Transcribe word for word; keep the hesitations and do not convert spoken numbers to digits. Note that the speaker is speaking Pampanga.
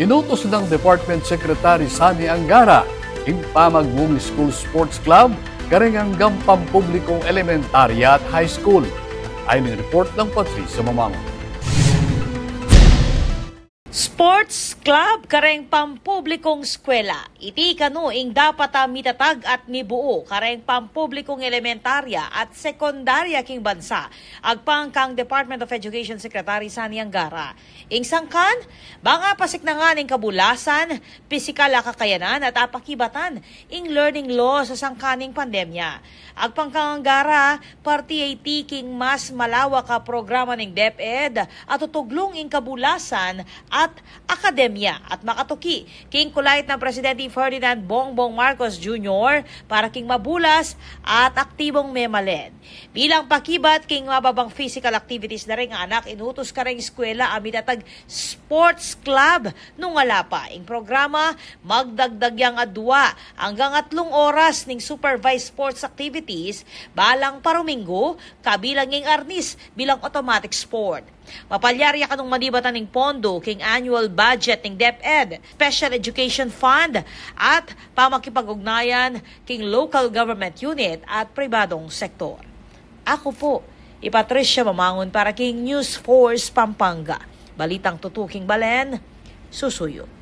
Inutus nang Department Secretary Sonny Angara ing pamagmung School Sports Club kareng anggang pampublikung elementarya at high school. Ayon ing report nang Patricia Mamango. Sports Club kareng pampublikung eskwela. Iti kanu ing dapat a mitatag at mibuo kareng pampublikung elementarya at sekundarya king bansa, agpang kang Department of Education Secretary Sonny Angara. Ing sangkan, bang apasiknangan ing kabulasan, pisikal a kakayanan at apakibatan ing learning loss sangkaning pandemya. Agpang kang Angara, parte iti king mas malawak a programa ning DepEd a tutuglung ing kabulasan at akademya at makatuki king kulait nang Presidente Ferdinand Bongbong Marcos Junior para king mabulas at aktibong memalen. Bilang pakibat king mababang physical activities da reng anak, inutus kareng eskwela a mitatag sports club nung ala pa. Ing programa, magdagdag yang adua anggang atlung oras ning supervised sports activities balang paruminggu, kabilang ing arnis bilang automatic sport. Mapalyari ya kanung manibatan ning pondo king annual budget ning DepEd, Special Education Fund, at pamakipag-ugnayan king local government unit at pribadong sektor. Aku pu i Patricia Mamangun para king News Force Pampanga. Balitang tutuking balen, susuyu.